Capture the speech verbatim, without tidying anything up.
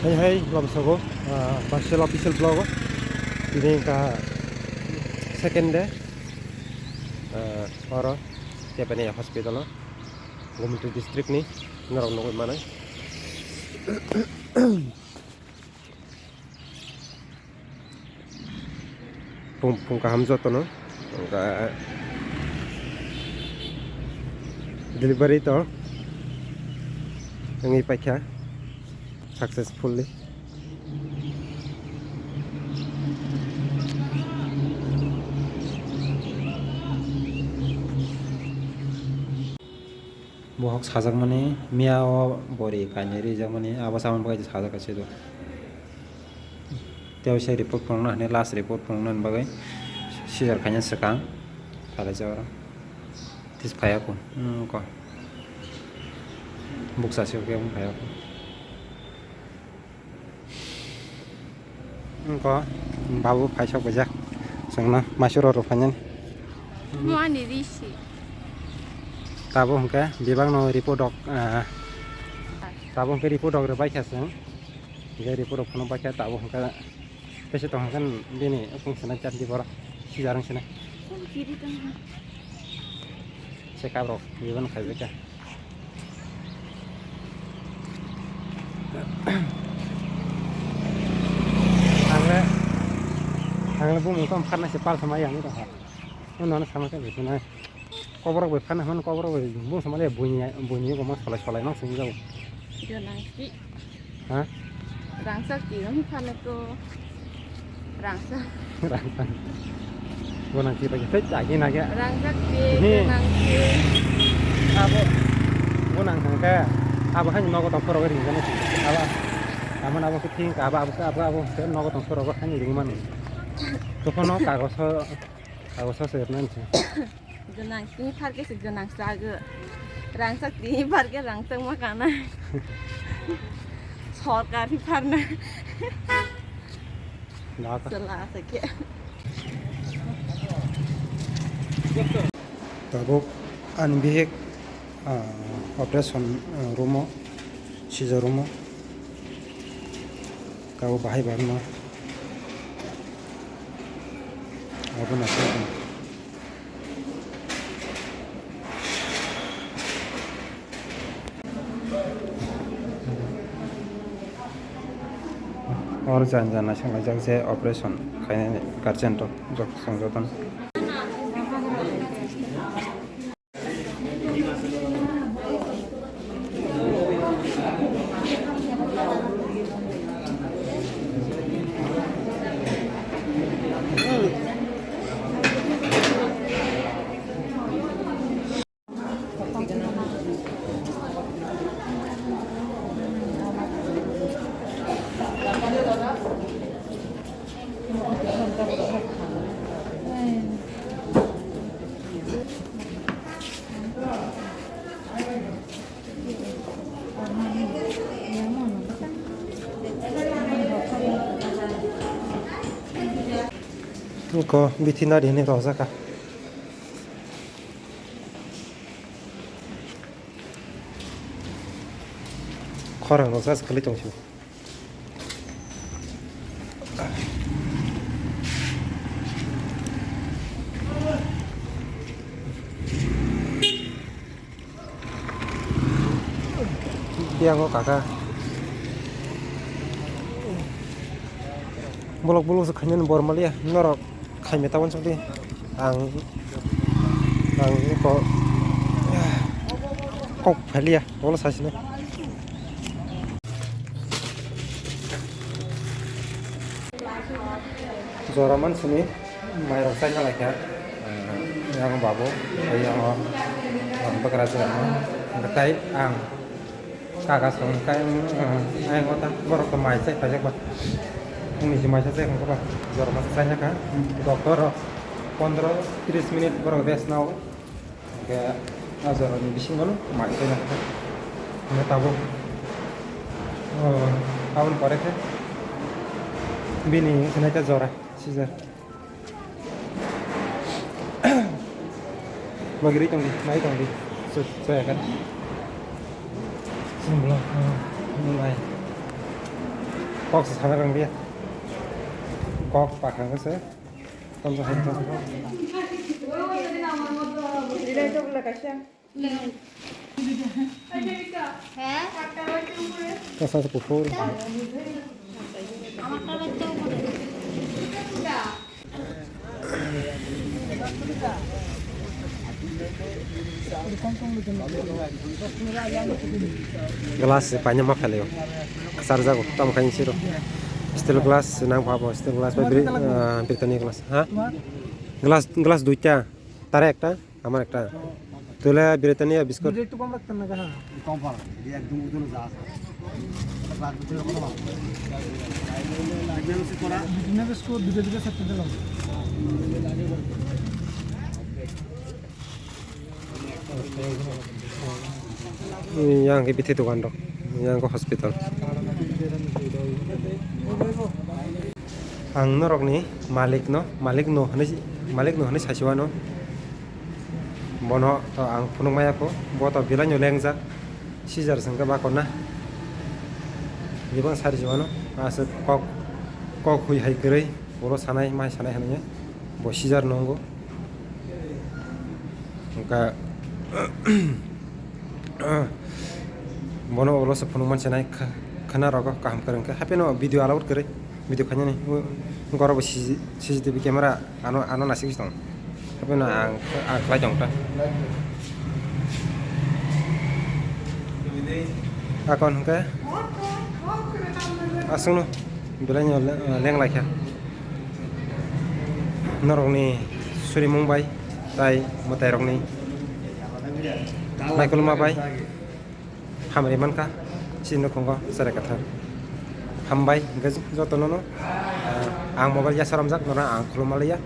Hai hai, lama sogo, ah, partial official vlog o. Tini wngkha second day, ah, oro Tepania hospital o, Gumti district ni norok nugwi manai. Phung, phung kaham jotono. Wngkha delivery to wngwi paikha successfully. Bohok sajakmani miya o bori kainwi rijakmani abo chamani bagwi sajak kaisa do. Tei waisa report phunukna hinwi last report phunukna bagwi seizure khaina swkang kalaijak oro. Tis phaiya kho, hmm, kho. Bukcha se khe phaiya kho. Wngkha babu phaisok baijak chwngno maisu rw rw phainani. Mo ani risi. Tabuk hwnkhe bebakno report rok, ah, tabuk hwnkhe report rok rwbaikha chwng. Hwnkhe report rok phunukbaikha tabuk hwnkhe tesa tong hwnkhe bini wngkha sinai chapli borok seizure wngsinai. Check up rok bebakno khaibaikha. Ang le, ang le bumung tong pharnai se pal sama yang tong ha. Nono sama khe bisinai. Koborok bai pharna hwn koborok bai bumung sama le buini buini ko ma solai solai nang sing jago. Dia nang ki. Ha? Rangchak twi rok phalai ko. Rangchak. Rangchak. Bo nang twi bai tei chagi na khe. Rangchak twi, hmm, nang twi. Abo, bo nang thang khe. Abo hai nogo tong phoro ring jani. Abo, amo abo khe thing abo, abo, abo, abo, nogo tong phoro hai ring mano. Tokhono kagoso, kagoso se nan se. Gwnang tini pharkhe se gwnang chago. Rangchak tini pharkhe rangchak ma kana. Sorkar ni pharna. Naka. Sela sakhe. Tabuk ani bihik, ah, operation, ah, room o, seizure room o. Kabo bahai bahai no. Abo na. Or jan jan naisinglaijak je operation khainani guardian rok jok song jotono. Eko veterinary hinwi rwjakha. Khorang rok just kwlwi tong sio. Biyango kaka. Bolok bolok se khainani bor maliya norok. Khaimya tabon chukdi. Ang, ang kok, kok phailiya, wala sasini. Jora mansini mairok chaina laikha. Yang babu, yang, yang bakra jora. Betai ang. Kaga song kai, eh, ai ngota borok to mai chai pajak ba. Pungni si mai chai kha ba. Jora ma chai kha. Doctor rok pondro tris minute borok rest nao. Ke a jora ni bising gono mai chai kha. Ne tabo. Oh, aboni pore khe bini sinai ta jora, seizure. Bagri tongdi, nai tongdi. Su-, suya kan. Sembla, ah, mulai. Kok se sana rang dia. Kok pakha se. Tamsa hai to. Kasa se kuphur. Glass se paina ma phalio. Kwchar jago, tamo khaini siro. Steel glass se nang pha bo, steel glass ba Bri-, ah, Britannia glass. Ha? Glass, glass duita. Tare ekta, amar ekta. Tule Britannia biscuit. একটু কম রাখতেন না, হ্যাঁ। কম পারা, এই একদম ওজনে যা আছে। এটা বাদ দিতে হবে না। এটা হচ্ছে করা। Britannia biscuit দুটো দুটো set দিলাম। Yang ke bithi dogan rok, yang ke hospital. Ang norokni malikno, malikno hwnwi, malikno hwnwi saisiwano. Bono to ang phunuk maya kho, bo to belai no lengjak, scissor se wngkha bakor na. Bebak sari se mano, aswk kok, kok hui hai kwrwi, ulo sanai, mai sanai hwnwi bo scissor no wngo. Wngkha, bono ulo se phunuk man sanai, khwna rogo kaham kwrwng khe, hapheno video allowed kwrwi. Video khainani, goro bo C C T V camera ano, ano nasik tong. Tapi na ang, ang khlai tong ta. Akon hwnkhe aswkno belai no le-, leng laikha. Norokni surimung bai tai mwtai rokni naikolma bai. Hamri mankha, chini nukhungo cherai kwthar. Hambai, hwnkhe jotono no, ah, ang mobile ya saramjak, nono ang khulumaliya.